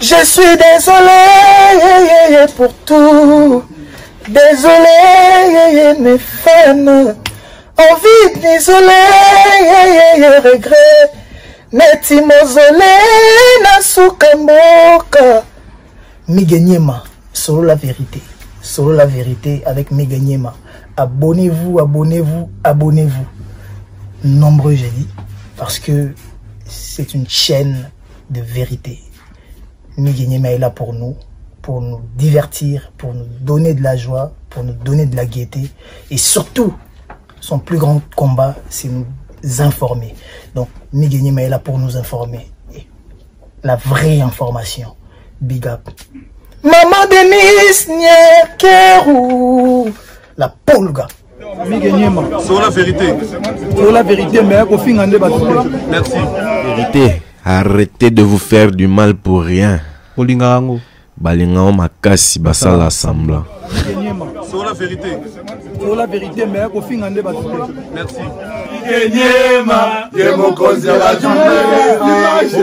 Je suis désolé pour tout. Désolé, mes fans. Envie de m'isoler, regret. Neti mausolée, na suka mboka. Miguel Niema, solo la vérité. Solo la vérité avec Miguel Niema. Abonnez-vous, abonnez-vous, abonnez-vous. Nombreux, j'ai dit, parce que c'est une chaîne de vérité. Miguel Niema est là pour nous, pour nous divertir, pour nous donner de la joie, pour nous donner de la gaieté. Et surtout, son plus grand combat, c'est nous informer. Donc, Miguel Niema est là pour nous informer. Et la vraie information. Big up. Maman Denise Nyekerou, la polga. Miguel Niema. Sur la vérité. Sur la vérité, mais kofinga nde bato te. Merci. Vérité. Arrêtez de vous faire du mal pour rien. Olinga yango. Balinga o makasi basala semblant. Sur la vérité. Sur la vérité, mais kofinga nde bato te. Merci. Nyema, ye mokonzi ya ba journaliste.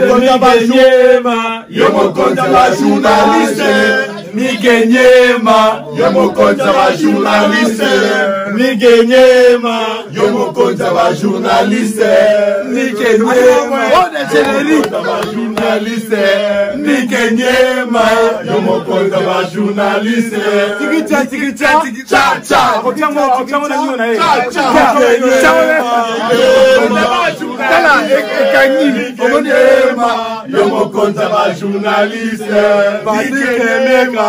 Nyema, ye mokonzi ya ba journaliste. Mike Nyema, ye mokonzi ya ba journaliste. Mike Nyema, ye mokonzi ya ba journaliste. Mike Nyema, ya ba journaliste. Mike Nyema, ye mokonzi ya ba journaliste. Tikicha, tikicha, tikicha, cha. Otiango na nio na ye. Cha, cha. Tala, ekangi. Omoni Nyema, ye mokonzi ya ba journaliste. Patrick Emeka.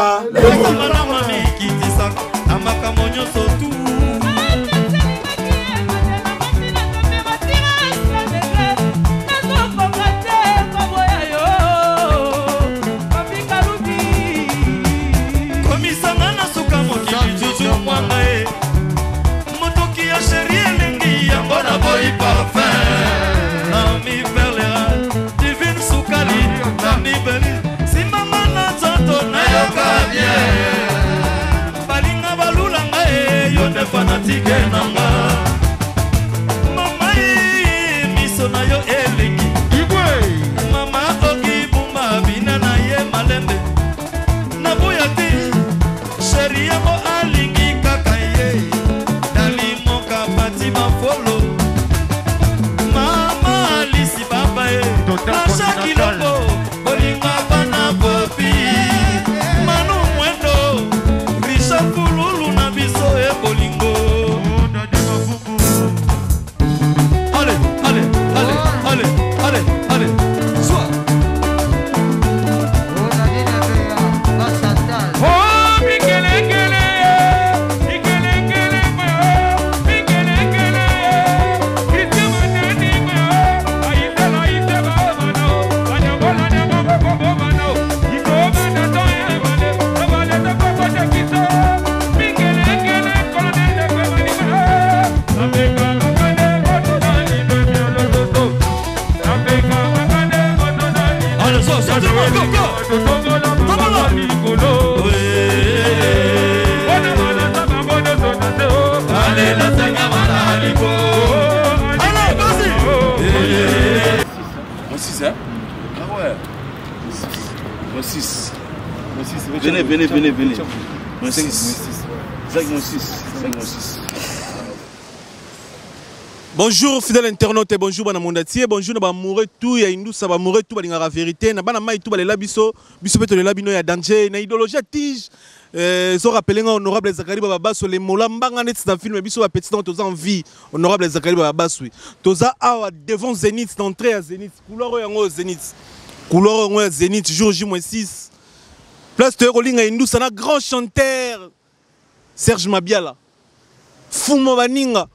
Na makambo nyonso tu. Komisanga na suka mokili juju mwanga e motoki ya sheri elengi yango na boyi parfum na miperlera divine sukali na mibeli simbanga na nzoto nayoka bien balinga balulanga e yo nde fanatike nanga mama e miso na yo elengi mama oki bumba bina na ye malembe naboya te sheri yango alingi kaka ye nalimoka pati mafolo mama alisi baba ye Masha Kilombo bolinga bana popi manu mwendo Richard Fululu na biso e bolingo. Allez, allez, allez, allez, allez, allez, soit. Oh, Mikelekele, Mikelekele, Mikelekele, Christian Matani, Aïssa, Aïssa, Babano, Anyabola, Nyambo, Bobano, Ikoma, Natoya, Vale, Vale, Toko, Jakiso, Mikelekele, Colonel, Kwemalima, Ameka, Makane, Otodani, Lolo, Ameka, Makane, Otodani, Allez, soit, soit, go, go, go. Allez, la senga malaliko. Allez, vas-y. Moi 6, hein? Ah ouais. Moi 6. Venez, venez, venez, venez. Moi 6. 5 moins 6. 5 moins 6. Bonjour fidèle internaute, bonjour bana monde entier, bonjour na ba mouré tout ya indusa ba mouré tout balingaka vérité na bana mai tout balela biso biso pe tolela bino ya danger na idéologie ya tige zo rappeler nga honorable Zakari Baba Basso les mola mbanga net dans film biso ba petit dans toza en vie honorable Zakari Baba Basso toza awa devant Zénith d'entrée à Zénith couloir yango Zénith couloir yango Zénith jour J-6 place de Rolinga indusa na grand chanteur Serge Mabiala Fumo baninga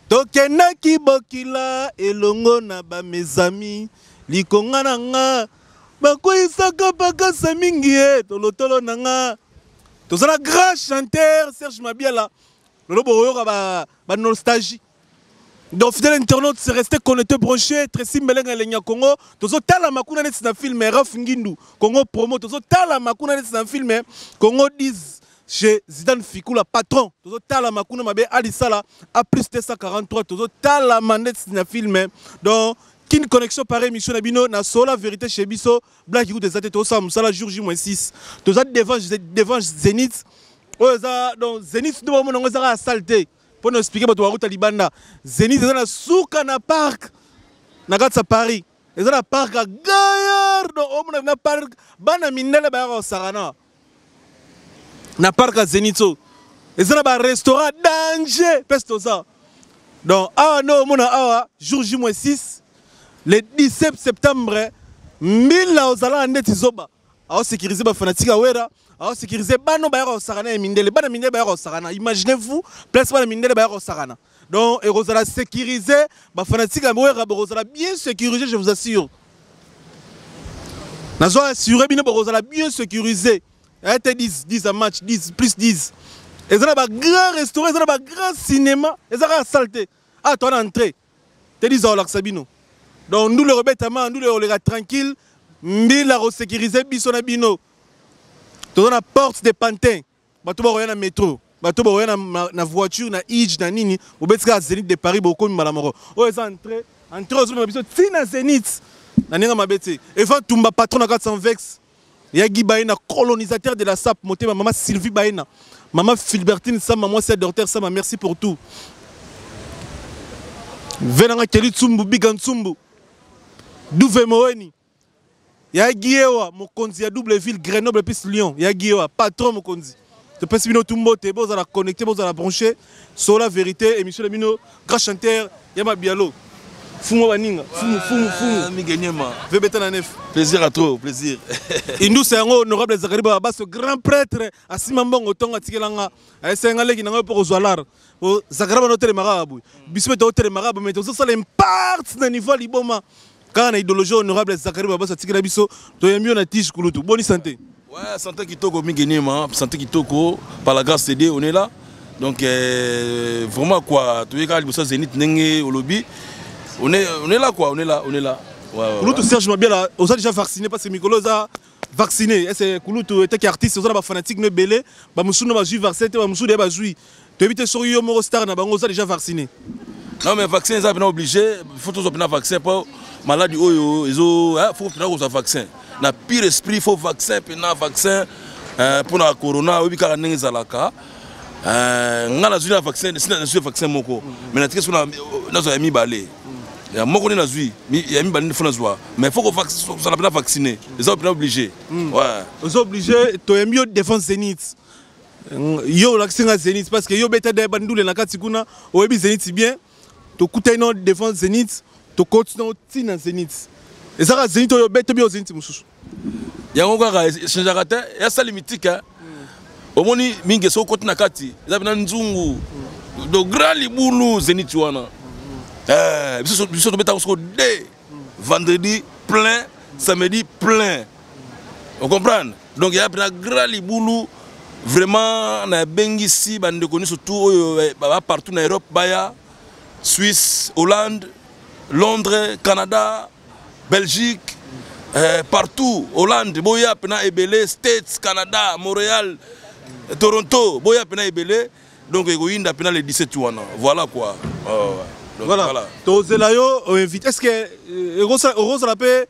tokendaki bokila elongo na ba mes amis likonga na nga bakweyisaka pakasa mingi ye tolotolo na nga tozala grand chanteur Serge Mabiala lolo boyoka ba, ba nostalgie. Donc fidèle internaute, c'est resté connecté branché Tracy Mbelenga Elenya Congo tozo tala makuna neti na film Raf Ngindu Congo promo tozo tala makuna neti na film Congo 10 chez Zidane Fikula patron tozo tala makuna mabe Alisala A plus 243 tozo tala maneti na film. Donc Kin Connexion par émission na bino na sola vérité chez biso black ikuta eza te tosala mosala jour J moins 6 toza devant devant Zénith oyo eza donc Zénith nde bamona yango ezaka ya salle te mpo na expliquer bato bakuta libanda. Zénith eza na suka na parc na kati ya Paris, eza na parc ya gaillard. Donc omona na parc bana mindele bayaka kosakana na parc ya Zénith oyo eza na barestaurant danger mpesi toza. Donc awa nde omona awa jour J moins 6 le 17 septembre mbila ozalaka ndeti zoba aosécuriser bafanatique awera aosécuriser bano bayaka kosakana ya mindele, bana mindele bayaka kosakana. Imaginez vous place bana mindele bayaka kosakana. Donc ekozala sécurisé, bafanatique ya Wera bokozala bien sécurisé, je vous assure, nazo assuré bino bokozala bien sécurisé. Ete 10 10 a match 10 plus 10 eza na bagrand restaurant, eza na bagrand cinéma, eza kaka salle te. Ah, toa na entrée te 10 aolakisa bino. Donc ndulu ekobetama, ndulu ekoleka tranquille, mbila kosécuriser biso na bino. Toza na porte de Pantin, bato bakoya na métro, bato bakoya na voiture na ige na nini, bobeti kaka Zénith de Paris, bokomi mbala moko. Oyo eza entrée, entrée ozomema biso ntina Zénith na ndenge mabe te. Evan Tumba patron na kati sans vex Yagi Baena, colonisateur de la SAP, motema mama Sylvie Baena, mama Philbertine Sama, mwasi ya docteur Sama, merci pour tout. Venanga Kelly Tsumbu, Bigan Tsumbu, Douve Moeni, Yagi Ewa, mokonzi ya double ville, Grenoble puis Lyon, Yagi Ewa, patron mokonzi. Topesi bino tumbote, bozala connecté, bozala branché, sur la vérité, émission de bino, grand chanteur, Yama Bialo. Fumu baninga, fumu, fumu, fumu. Miguel Nyema. Vebeta na nef. Plaisir à trop, plaisir. Indusa yango honorable Zakari Baba, ce grand prêtre asima mbongo tongo atikelanga ayesenga leki nango mpo kozwa lar. Zakari bano otelemaka boye, biso mpe totelemaka boye, mais tozosala impact na niveau ya liboma kaka na idéologie honorable Zakari Baba atikela biso. Toyambi yo na tige kulutu, boni santé? Ouais, santé kitoko Miguel Nyema, santé kitoko, par la grâce de Dieu, on est là. Donc vraiment quoi, tu es liboso Zénith ndenge olobi. On est là quoi, on est là, on est là. Ouais. Kulutu Serge Mabiala, oza déjà vacciné? Parce que mikolo oza vacciné. Ese kulutu eteki artiste oza na bafanatique no ebele, bamosusu no bazwi vaccin te, bamosusu deya bazwi. Toyebi te soki yo moko star na bango oza déjà vacciné. Non mais vaccin eza pena obligé, faut tozwa pena vaccin po maladie oyo ezo faut pena kozwa vaccin. Na pire esprit faut vaccin pena vaccin mpona corona oyebi kaka ndenge ezalaka. Nga nazwi na vaccin, nazwi vaccin moko mais natiki so nazwa ya mibale, ya moko nde nazwi, ya mibale nde faut nazwa, mais faut kozala pena vacciné, eza pena obligé, ouais. Oza obligé. Toyambi yo défense Zénith, yo olakisi nga Zénith parce que yo beta de bandule na kati kuna, oyebi Zénith bien. Tokutani na défense Zénith, tokoti na ntina Zénith. Ezaka Zénith oyo obeta bio Zénith mosusu? Yango kaka echangeaka te, ya sali mythique. Omoni mingi soki okoti na kati eza pena nzungu do grand libulu Zénith wana. Biso tobetaka soko de vendredi plein, samedi plein, on comprendre. Donc ya pena grand libulu vraiment. Nabengisi bandeko nyonso tu oyo baba partout na Europe, baya Suisse, Hollande, Londres, Canada, Belgique, partout, Hollande, boya pena ebele, States, Canada, Montréal, Toronto, boya pena ebele. Donc ekoyinda pena le 17 wana, voilà quoi. Oh, ouais. Donc, voilà. Tozela yo invité. Est ce que okozala mpe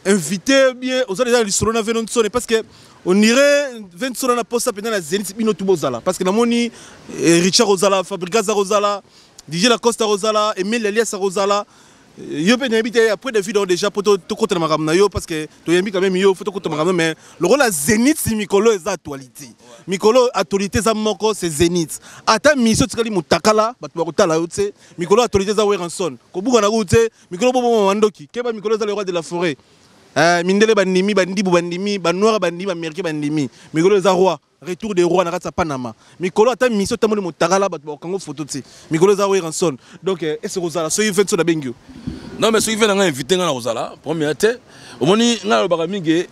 invité bien? Oza déjà lisolo na Veno Nsone? Parce que on dirait Veno na posa mpenza na Zénith bino tu bozala, parce que namoni Richard ozala, Fabricas ozala, DJ Lacoste ozala, Emile Elias ozala, yo mpe nayebi te. Après David o déjà po tokota na makambo na yo, parce que toyembi quand même yo, faut tokota makambo. Mais lokola Zénith mikolo eza actualité, mikolo actualité eza moko, c'est Zénith. Ata mission tikali motakala, bato bakotala yo te. Mikolo actualité eza Werrason, kobuka na ku te. Mikolo boboma mandoki keba, mikolo eza le roi de la forêt. Mindele bandimi, bandibu bandimi, banoir bandimi, baaméricain bandimi. Mikolo eza roi, retour des rois na kati ya Panama. Mikolo ata mission otamboli motakala, bato bakokango photo te. Mikolo eza Werrason. Donc ese kozala soki Venso nabengi yo? Non mais soki ve na nga invité nga na kozala première te. Omoni nga nalobaka mingi,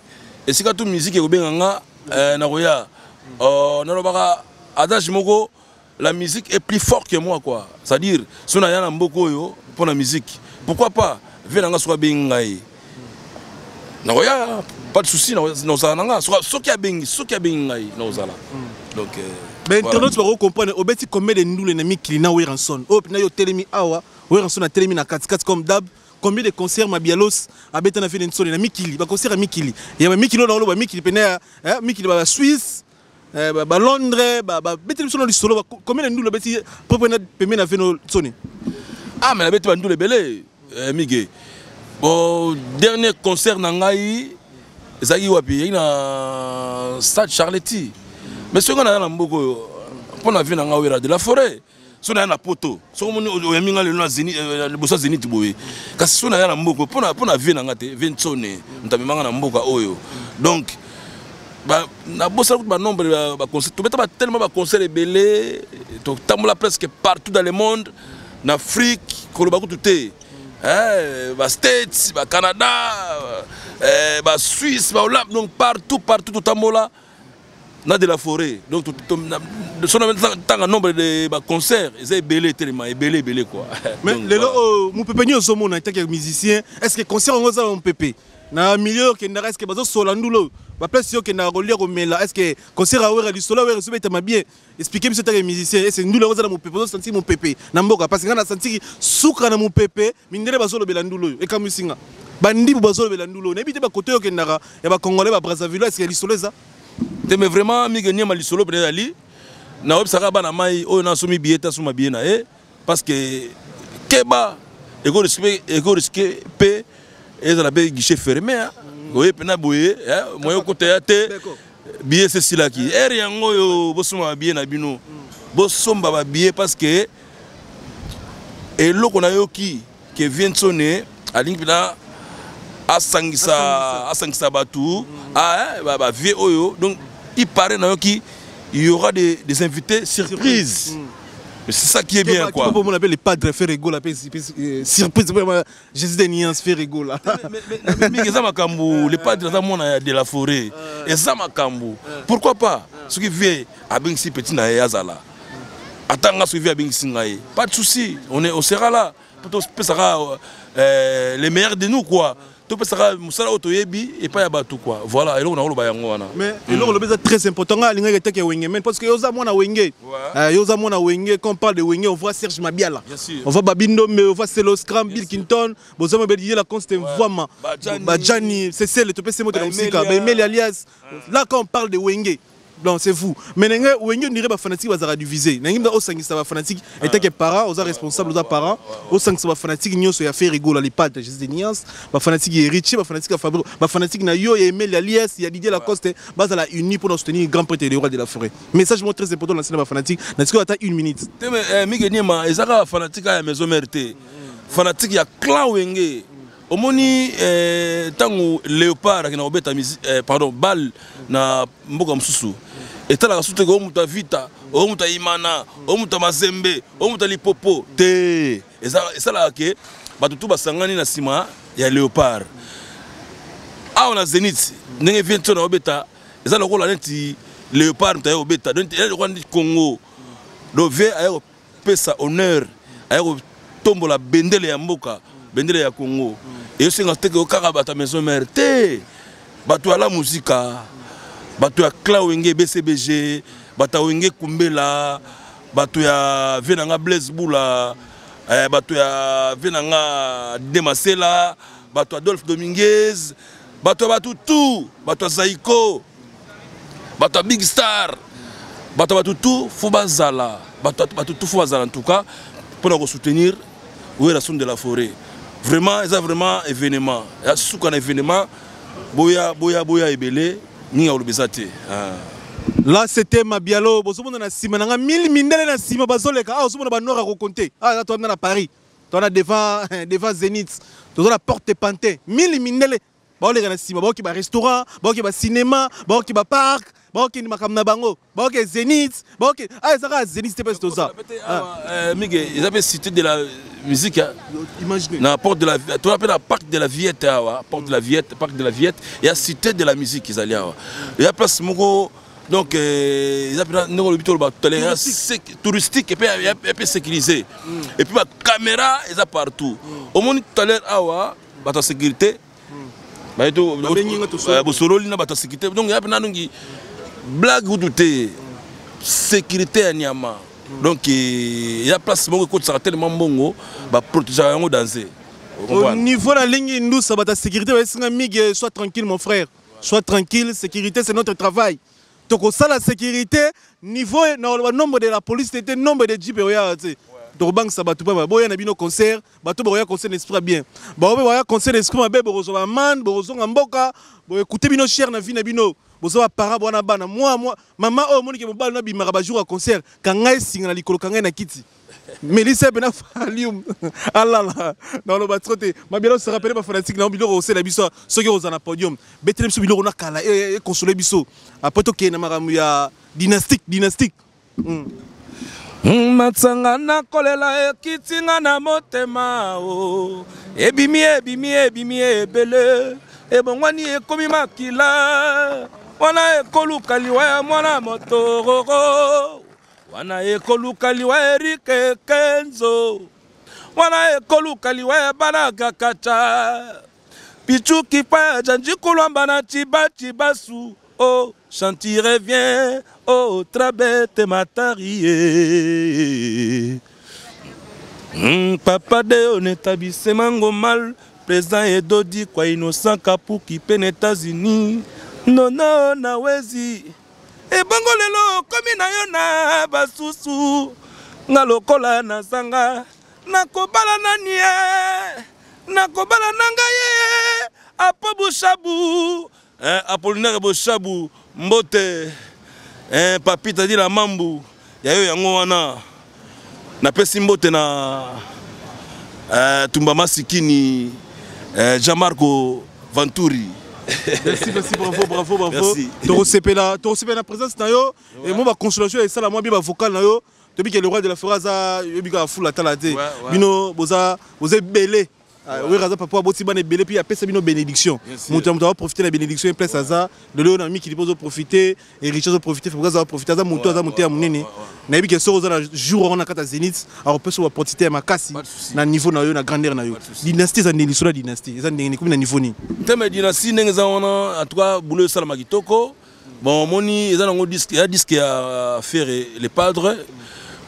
esika tu musique ekobenga nga nakoya. Nalobaka adage moko: la musique est plus fort que moi quoi. C'est à dire so naya na mboka oyo mpo na musique, pourquoi pas ve na nga soki abengi ngai nakoya, pas de souci, nakozala na nga soki abengi ngai nakozala. Donc Mais internaute bakocomprendre obeti combien de ndule na mikili na Werrason oyo mpena yo otelemi awa, Werrason atelemi na katikati comme dab. Combien de concerts Mabialos abeta na vieux Nsone na mikili, ba concert ya mikili. Ya ba mikili oyo ba mikili pene ya mikili ba Suisse, ba Londres, ba beteli biso na lisolo ba combien de ndule beti propre na pembeni na vieux Nsone? Ah mais na beti ba ndule ebele, Mige. Bon, dernier concert na ngai ezalaki wapi? Ezalaki na Stade Charletti. Mais soki nga na mboka oyo mpo na vie na ngai oyela de la forêt. So na ya na poto, soki omoni oyambi nga lelo na Zenith, liboso ya Zenith boye. Kasi so na ya na mboka mpo na vie na nga te, vie Nsone moto amemanga na mboka oyo. Donc nabosana kutu banombre ya baconcert, tobeta ba tellement baconcert ebele, totambola presque partout dans le monde, na Afrique koloba kutu te. Ba States, ba Canada, ba Suisse, ba Hollande, donc partout, partout totambola na de la forêt. Donc so na tanga nombre de ba concert eza ebele, tellement ebele ebele quoi. Mais lelo oyo mopepe nyonso omona en tant que musicien, est-ce que concert yango eza na mopepe na milieu okendaka? Est-ce que bazosola ndula oyo baplace yo okendaka kolia komela? Est-ce que concert awera lisolo awera ezobetama bien? Expliquer biso tant que musicien, est-ce que ndula yango eza na mopepe, ozosentir mopepe na mboka? Parce que nga na sentiki suka na mopepe, mindele bazolobela ndula oyo, ekamwisi nga, bandibu bazolobela ndula oyo, nayebi te bakote oyo okendaka ya bacongolais, ba Brazzaville, est-ce que lisolo eza te? Mais vraiment Mige Niema, lisolo mpenza ezali. Nayebisaka bana mai oyo nasomi billet te, asomba billet na ye, parce que keba, ekorisquer mpe ezala mpe guichet fermé. Oye mpena boye, moye okota ya te, billet esesilaki ere yango oyo. Bosomba babillet na bino, bosomba babillet, parce que eloko nayoki ke vieux Nsone alingi mpena asangisa bato, bavieux oyo. Donc il paraît, nayoki, il y aura des invités surprises. Mais c'est ça qui est bien, quoi. On appelle les padres Ferre Gola, surprise, Jésus de nuance Ferre Gola. Mais eza makambo, les padres aza mwana de la forêt. Eza makambo. Pourquoi pas? Ce qui vient abengisi petit na ye azala. Ata nga soki vieux abengisi ngai, pas de souci, on sera là. Po topesaka les meilleurs de nous, quoi. Topesaka mosala oyo toyebi epai ya bato, quoi. Voilà, eloko nakoloba yango wana. Mais eloko olobi eza très important. Nga alingaki eteke Wenge, men parce que yo oza mwana Wenge. Yo oza mwana Wenge. Quand on parle de Wenge, on voit Serge Mabiala, on voit Babindombe, on voit Celo Scram, Bill Clinton, bozoma Didier Lacoste, Mvwama, Bajani Cecile, topesi moto na mosika, Baemeli alias. Là, quand on parle de Wenge, donc c'est vous. Mais ndenge Wenge, on dirait bafanatique bazalaka divisé. Ndenge mba osangisa bafanatique en tant que parent, oza responsable, oza parent, osangisa bafanatique nyonso ya Ferre Gola, les padres Jésus de Niance, bafanatique ya Héritier, bafanatique ya Fabro, bafanatique na yo ya Emile Alias, ya Didier Lacoste, bazala uni pour soutenir grand prêtre, le roi de la forêt. Message mo très important lancé na bafanatique na sikoyo, ata une minute. Te, mais Mige Niema, eza kaka fanatique ya maison mère te, fanatique ya clan Wenge. Omoni, ntango Léopard akenda kobeta, pardon, bal na mboka mosusu, etalaka su teke oyo moto ya Vita, oyo moto ya Imana, oyo moto ya Mazembe, oyo moto ya Lipopo te. Esalaka ke bato tu basangani na nsima ya Léopard. Awa na Zénith, ndenge vieux na obeta, eza lokola neti Léopard moto aye kobeta, donc eza lokola neti Congo. Donc vieux aye kopesa honneur, aye kotombola bendele ya mboka, bendele ya Congo. Eyosenga teke kaka bato ya maison mère te, bato ya la muzika, bato ya clan Wenge BCBG, bato ya Wenge Kumbela, bato ya vieux na nga Blaise Bula, bato ya vieux na nga Demasela, bato ya Adolphe Dominguez, bato ya bato tu, bato ya Zaiko, bato ya Big Star, bato ya bato tu fo bazala, bato tu fo bazala en tout cas mpona kosoutenir Werrason de la forêt. Vraiment, eza vraiment événement ya suka na événement. Boya, boya, boya ebele mingi akoloba eza te. Là, c'était Mabialo. Bozomona na nsima na nga mille mindele na nsima bazoleka. Ah, ozomona banoir ya kokonte. Ah, toza na Paris, toza devant Zénith, toza na Porte Pantin, mille mindele baoleka na nsima, baoki barestaurant, baoki bacinéma, baoki bapark, baokende makambo na bango, baoke Zénith, baoke. Ah, eza kaka Zénith te mpe toza. Mige, eza mpe Cité de la musique. Imagine. Na porte de la, toza mpe na parc de la Villette awa, porte de la Villette, parc de la Villette ya Cité de la musique ezali awa, eza place moko. Donc eza mpena ndenge olobi, toloba tout à l'heure, touristique et puis ya mpe sécurisé, et puis bacaméra eza partout. Omoni tout à l'heure awa bato ya sécurité bosololi na bato ya sécurité. Donc ya mpena nongi blague kutu te, sécurité ya nyama. Donc eza place moko ekotisaka tellement mbongo, baprotégeaka yango danse. Au niveau na lingi ndusa bata sécurité bayesinga migue, sois tranquille mon frère, sois tranquille, sécurité c'est notre travail. Tokosala sécurité niveau na ba nombre de la police te, nombre de jeep oya te. Tokobangisa bato mpe boya na bino concert, bato bokoya concert na esprit bien, bao mpe boya concert na esprit mabe, bokozwa bamane, bokozonga mboka, boekute bino cher na vie na bino. Bozwa bapara bwana bana mwa mwa mama oyo omonike mobali no abimaka bajour ya concert, kanga esinga na likolo, kanga ye na kiti, melisa mpe na valium alala. Naloba trop te. Mabiala, ose rappele bafanatique na biloko osela biso soki oza na podium, betele biso biloko na kala ekonsole biso, après tokende na makambo ya dynastique dynastique. Matsanga nakolela ekitinga na motema o ebimi ebimi ebimi ebele ebongwani ekomi makila wana ekoluka liwa ya mwana motororo wana ekoluka liwa Erike Kenzo wana ekoluka liwa ya bana kakacha pichu kipaja njikulwamba na chiba chibasu oh chanti revient oh trabete matarie. Papa deo n'établissement mal président Edodi kwa Innocent Kapuki pe na États-Unis nono na wezi ebongo lelo okomi na yo na basusu nga lokola nazanga nakobala nani ye nakobala na ngai ye apo bushabu Apollinaire Boshabu mbote papi tadila mambu ya yo yango wana napesi mbote na Tumba Masikini, Jean-Marco Venturi. Merci, merci, bravo, bravo, bravo. Tokosepela, tokosepela na présence na yo et moi ba consolation esala moi bien ba vocal na yo. Tobi que le roi de la forêt aza yobi ka fula tala te. Bino boza boza ebele. Oyo aza papa aboti bana ebele mpe apesa bino bénédiction. Moto ya moto azoprofite na bénédiction ye place aza lelo oyo na mikili mpo ozoprofite, héritier azoprofite, Fabrice azoprofite, aza moto aza moto ya monene. Nayebi ke soki oza na jour wana na kati ya Zénith, akopesa baportité ya makasi na niveau na yo, na grandeur na yo. Dynastie eza ndenge lisolo ya dynastie eza ndenge nini, komi na niveau nini? Teme dynastie ndenge eza wana, en tout cas boulot esalama kitoko. Bon, omoni eza nango disque ya disque ya Ferre le Padre.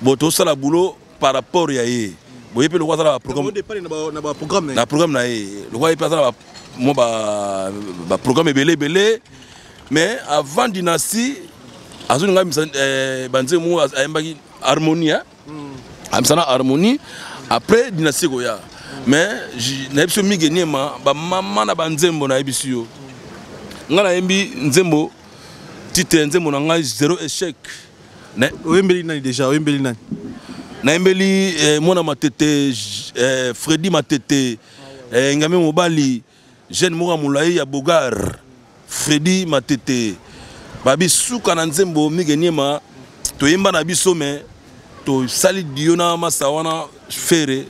Bon, tosala boulot par rapport ya ye boye mpe lokwa aza na baprogramme na programme na ye, lokwa ye mpe aza na mwa baprogramme ebele ebele. Mais avant dynastie azolinga abimisa banzembo moko ayembaki harmonie, abimisa na harmonie, après dynastie ekoya. Mais nayebi so Mige Niema bamama na banzembo, nayebisi yo ngai nayembi nzembo, titre ya nzembo na ngai zéro échec. Oyembeli nani déjà? Oyembeli nani? Nayembeli mwana Matete, Fredi Matete, ngame mobali jeune moko ya molai ya bogar Fredi Matete. Babi suka na nzembo Mige Niema toyemba na biso, me tosali dio na masa wana Fere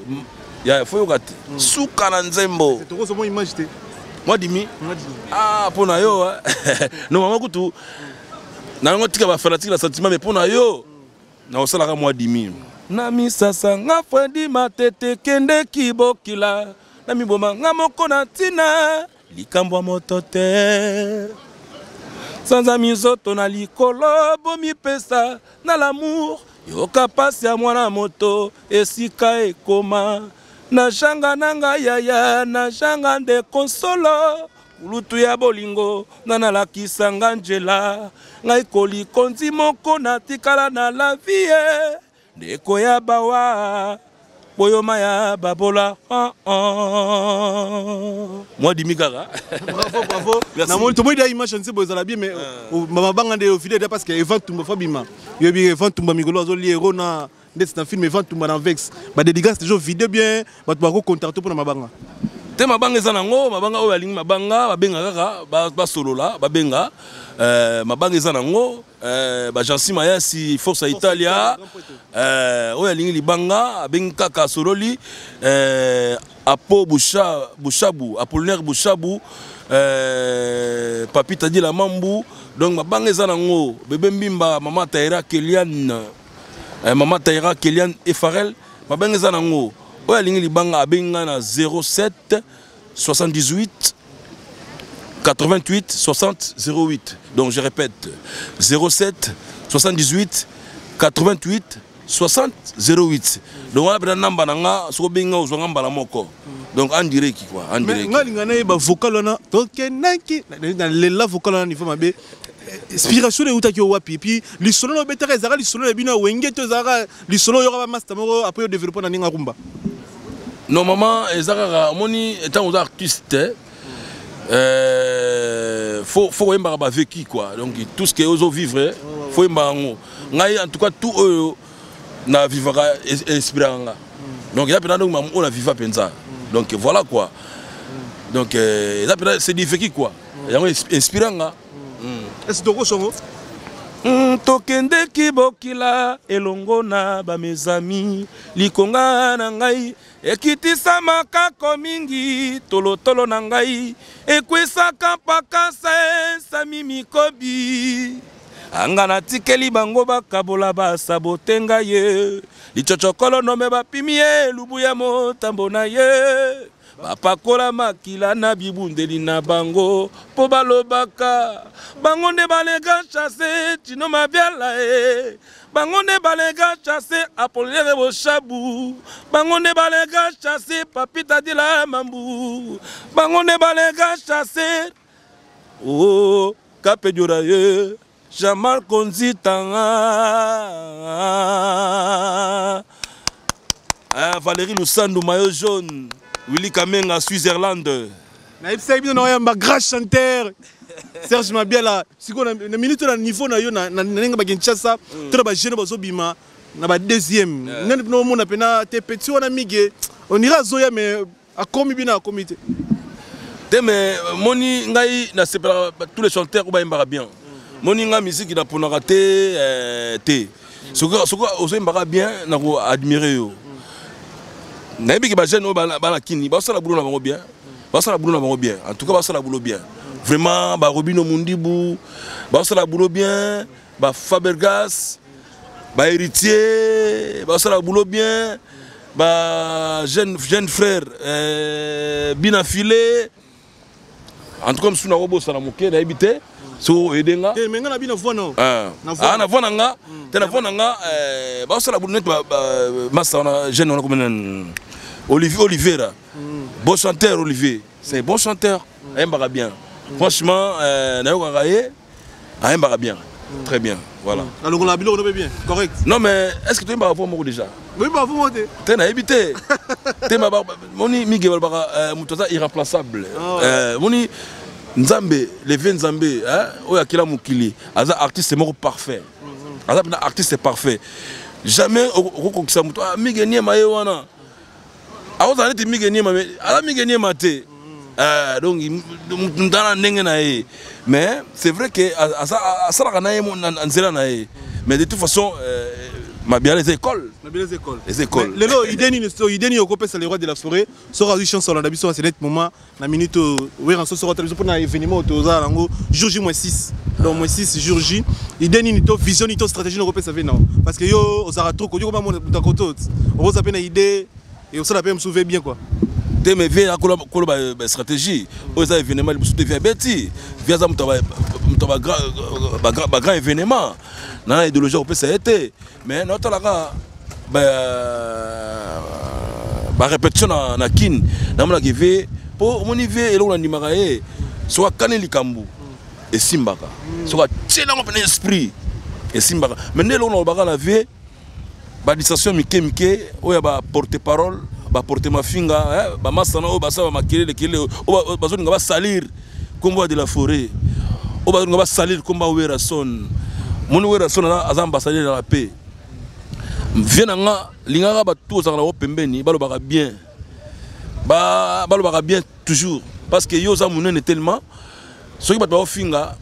ya fo yoka te. Suka na nzembo. Tokozwa mwa image te? Mwa dimi ah mpo na yo no mama kutu na yango tika bafanatique na sentiment, mais mpo na yo nakosalaka mwa dimi na misasa nga Fredi Matete kende kibokila na miboma nga moko na ntina likambo ya moto te sanza mizoto na likolo bomipesa na l'amour yoka pasi ya mwana moto esika ekoma na janga na ngai yaya na janga nde konsolo kulutu ya bolingo na nalakisa nga nzela ngai kolikonzi moko natikala na la vie ndeko ya bawa boyoma ya babola oh, oh. Mwa dimi kaka. Bravo, bravo. Namoni tomoni da image nse boye ezala bien, mais mabanga nde ofide da parce que Evan Tumba fa bima yobi Evan Tumba mikolo azolia ero na ndeti na film Evan Tumba na vex badédicace toujours vidéo bien, bato bakocontacte mpona mabanga. Te, mabanga eza nango, mabanga oyo balingi mabanga babenga kaka, basolola, babenga. Mabanga eza nango, bagensi mayasi force ya Italia, oyo alingi libanga abengi kaka, asololi. Apo Busha, Bushabu, Apollinaire Bushabu, Papi Tadila Mambu. Donc mabanga eza nango bebe mbimba mama Taira Kelian, mama Taira Kelian Efarel. Mabanga eza nango, oyo alingi libanga abengi ngai na 07 78 88 60 08. Donc je répète, 07 78 88. 60 08. Donc wana mpena namba na nga, soki obengi nga, ozwa nga mbala moko. Donc en direct quoi, en direct. Nga linga nayeba vocal wana tokendaki nalela vocal wana niveau mabe. Inspiration eutaki yo wapi? Et puis lisolo na obetaka ezalaka lisolo na bino ya Wenge to ezalaka lisolo oyoka bamaster moko, après odéveloppe na ndenge akumba? Normalement eza kaka, omoni, ntango oza artiste, faut koyembaka bavécu quoi. Donc tout ce que ozovivre, faut yembaka yango. Ngai en tout cas, tout oyo na vivaka inspiraka nga. Donc eza mpenza, donc oyo na viva mpenza. Donc voilà quoi. Donc eza mpenza, c'est du vécu quoi, yango inspira nga. Est-ce tokosongo? Tokendeki bokila elongo na bamezami, likonga na ngai ekitisa makako mingi, tolotolo na ngai ekwisaka mpakasa esami mikobi anga natikeli bango bakabola basabote ngai ye licocokolo nome bapimi ye elubu ya motambo na ye, bapakola makila na bibundeli na bango mpo balobaka bango nde balega chasse tino mabiala e, bango nde balega chasse Apollinaire Boshabu, bango nde balega chasse Papita Dila Mambu, bango nde balega chasse o Kapediora ye Jean-Marc Konzitanga. Ah, Valérie Lusandu, maillot jaune, Willy Kamenga, Switzerland. Nayebisaki bino na oyamba grand chanteur Serge Mabiala. Sikoyo na minute, na niveau na yo, na ndenge bakinshasa to na bajeune bazobima na ba deuxième nani mpena omona mpena te petit wana Mige, on ira azoya, mais akomi bino akomi te. Te, mais moni ngai nasepelaka tous les chanteurs oyo bayembaka bien. Moni ngai musique naponaka te, te. Soki ozoyembaka bien, nako admire yo. Nayebi ke bajeune oyo bana kini basala boulot na bango bien, basala boulot na bango bien. En tout cas basala boulot bien vraiment. Barobino Mundibu basala boulot bien, bafabergas, bahéritier basala boulot bien, ba jeune frère, bina filé. En tout cas mosusu nakobosana moke, nayebi te soki oyede nga. Te, me nga na bino voix no. Ah, na voix na nga te, na voix na nga basala boulot neti masa wana, jeune wana komena Olivier Olivera, bon chanteur. Olivier, c'est un bon chanteur, ayembaka bien franchement. Nayokaka ye ayembaka bien, très bien, voilà. Nalongola biloko no mpe bien correct. Non, mais est ce que toyembaka voix moko déjà? Boyembaka voix moko te. Te, nayebi te te. Moni Mige, balobaka moto aza irremplaçable. Moni Nzambe, leve Nzambe oyo akela mokili, aza artiste moko parfait, aza mpena artiste parfait. Jamais okokokisa moto Mige Niema ye wana akozala neti Mige Niema, mais aza Mige Niema te. Donc mutu na ndenge na ye, mais c'est vrai que asalaka na ye na nzela na ye, mais de toute façon Mabiala eza école. Mabiala eza école. Eza école. Lelo idée nini, so idée nini okopesa le roi de la forêt soki azwi chance olanda biso? C'est net moment na minute Werrason soki otala biso mpona événement oyo tozala yango jour J moins 6, donc moins 6 jour J, idée nini to vision nini to stratégie nini okopesa ve nao? Parce que yo ozalaka trop kodi koma moto akoto, okoza mpe na idée et osala mpe mosusu ve bien quoi. Te, mais vie akolo bastratégie oyo eza événement liboso te. Vie abeti, vie aza moto ya bagrand événement na idéologie akopesa ye te, mais naotalaka barépétition na kine, namonaka vie mpo omoni vie eloko nandimaka ye, soki akani likambo esimbaka, soki atie nango mpena esprit esimbaka. Mais nde eloko nalobaka na vie, badistraction mike mike oyo ya baporte parole, baporte mafinga, bamasana oyo basala bamakelele kelele, oyo bazolinga basalir nkombo ya de la forêt, oyo bazolinga basalir nkombo ya Werrason. Moni Werrason aza ambassadeur ya la paix. Vie na nga, lingaka bato ozalaka nango pembeni balobaka bien, balobaka bien toujours, parce que yo oza monene tellement soki bato baofinga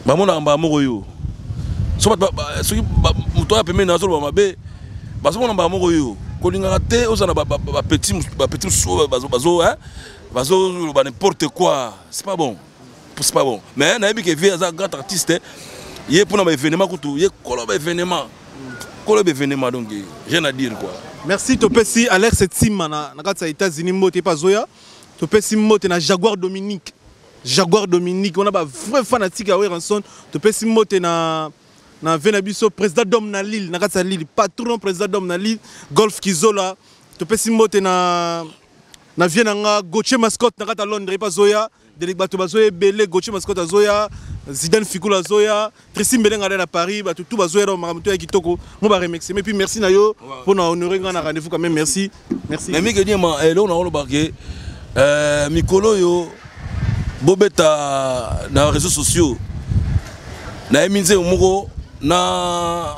bamonaka mbala moko yo. Soki moto oyo pembeni azoloba mabe, bazomona mbala moko yo. Kolingaka te ozala na bapetit mosusu oyo bazoloba n'importe quoi. C'est pas bon, c'est pas bon. Mais nayebi ke vie aza grand artiste ye mpona baévénement, kutu ye kolo baévénement, kolo baévénement, donc rien à dire quoi. Merci. Topesi Alex Tima na kati ya États-Unis mbote, epa azoya. Topesi mbote na Jaguar Dominique, Jaguar Dominique wana bavrai fanatique ya Werrason. Topesi mbote na Na ve na biso président d'homme na Lille, na kati ya Lille, patron président d'homme na Lille, Golf Kizola. Topesi mbote na na vie na nga Gauthier Mascotte na kati ya Londres epa Zoya, Delik bato bazoya ebele, Gauthier Mascotte azoya, Zidane Fikula azoya, Tracy Mbelenga na Paris, bato tout bazoya donc makambo to ya kitoko, mo ba remercier. Mais puis merci na yo pour na honorer nga na rendez-vous quand même, merci. Merci. Mais Mike Niema, eloko na oloba ke mikolo oyo bobeta na réseaux sociaux nayemi nzembo moko na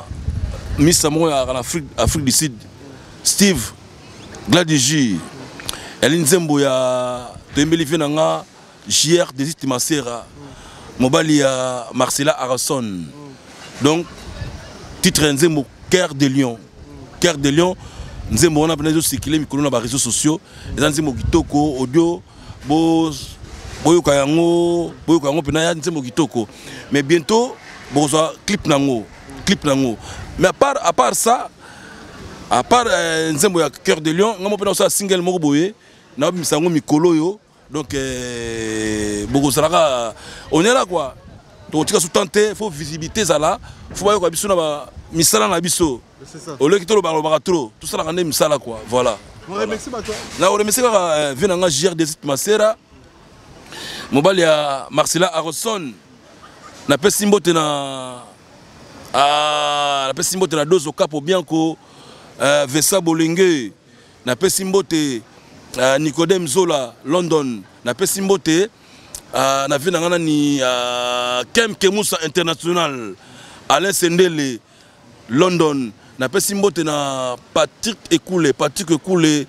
misa moko ya na Afrique, Afrique du Sud, Steve Gladys yali nzembo ya toyembeli vie na nga JR Desit Masera, mobali ya Marcela Arson. Donc titre ya nzembo Cœur de Lion, Cœur de Lion, nzembo wana mpena ezosikile mikolo na bareseau sociaux, eza nzembo kitoko audio, boyoka yango, boyoka yango mpena ya nzembo kitoko. Mais bientôt bokozwa clip nango, clip nango. Mais à part ça, à part nzembo ya Cœur de Lion, nga mo mpena kosala single moko boye, naobimisa yango mikolo oyo. Donc bokozalaka, on est là quoi, tokotika su tan te, faut visibilité ezala, faut bayoka biso na misala na biso. Oleki tolobaka lobaka trop, tosalaka nde misala quoi, voilà. Na oremercie kaka vie na nga JR Desit Masera, mobali ya Marcela Aroson. Napesi mbote na napesi mbote na Dozo Capo Bianco, Vesa Bolenge, napesi mbote Nicodème Zola London, napesi mbote na vie na nga nani Kem Kemusa International, Alain Sendele London, napesi mbote na Patrick Ekule, Patrick Ekule,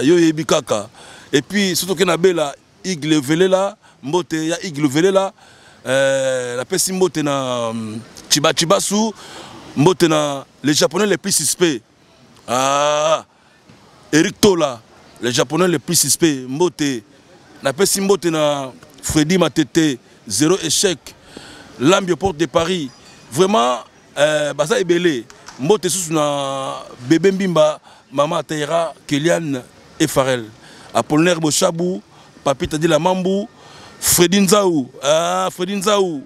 yo yebi kaka. Et puis soki toke na bela Igle Velela, mbote ya Igle Velela, napesi mbote na Chiba Chibasu, mbote na les Japonais les plus suspects, ah, Eric Tola, les Japonais les plus suspects, mbote. Napesi mbote na Freddy Matete, zéro échec, Lambio Porte de Paris, vraiment baza ebele. Mbote susu na bébé Mbimba, mama Taira, Kelian et Farel, Apollinaire Boshabu, Papi Tadila Mambu, Freddy Nzaou, ah, Freddy Nzaou,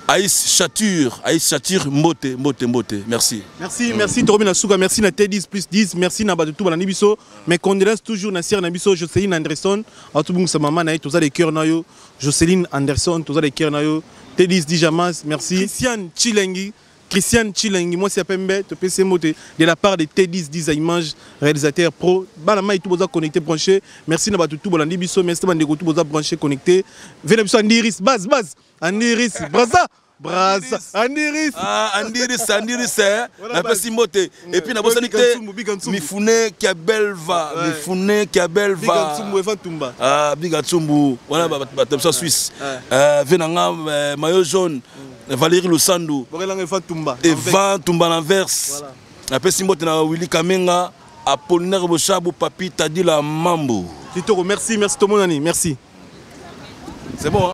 Aïs Chature, Aïs Chature, mbote, mbote, mbote, merci. Merci, merci, Torobi Nasuka, merci na T10 plus 10, merci na Bato Balandi biso, mes condoléances toujours na Sir na biso, Jocelyne Anderson, Atubung sa maman na toza les cœurs na yo, Jocelyne Anderson, toza les cœurs na yo, T10 Dijamas, merci. Christiane Chilengi, Christiane Chilengi, moi c'est Pembe, te PC Mote, de la part de T10 10 images, réalisateur pro, bana mai tout boza connecté, branché, merci na Bato Balandi biso, merci bandeko tout boza branché, connecté, venez biso Andiris, base, base, Andiris, Braza, Braza, Andiris. Ah, Andiris, Andiris, napesi mbote. Et puis nabosani te Mifune Kiabelva, Mifune Kiabelva. Biga Tumba. Ah, Biga Tsumbu, wana bato biso Suisse. Ve na nga maillot jaune, Valérie Lusandu. Bokelanga Eva Tumba. Eva Tumba l'inverse. Napesi mbote na Willy Kamenga, Apollinaire Boshabu, Papi Tadila Mambo. Kitoko, merci, merci tout le monde, merci. C'est bon. Hein?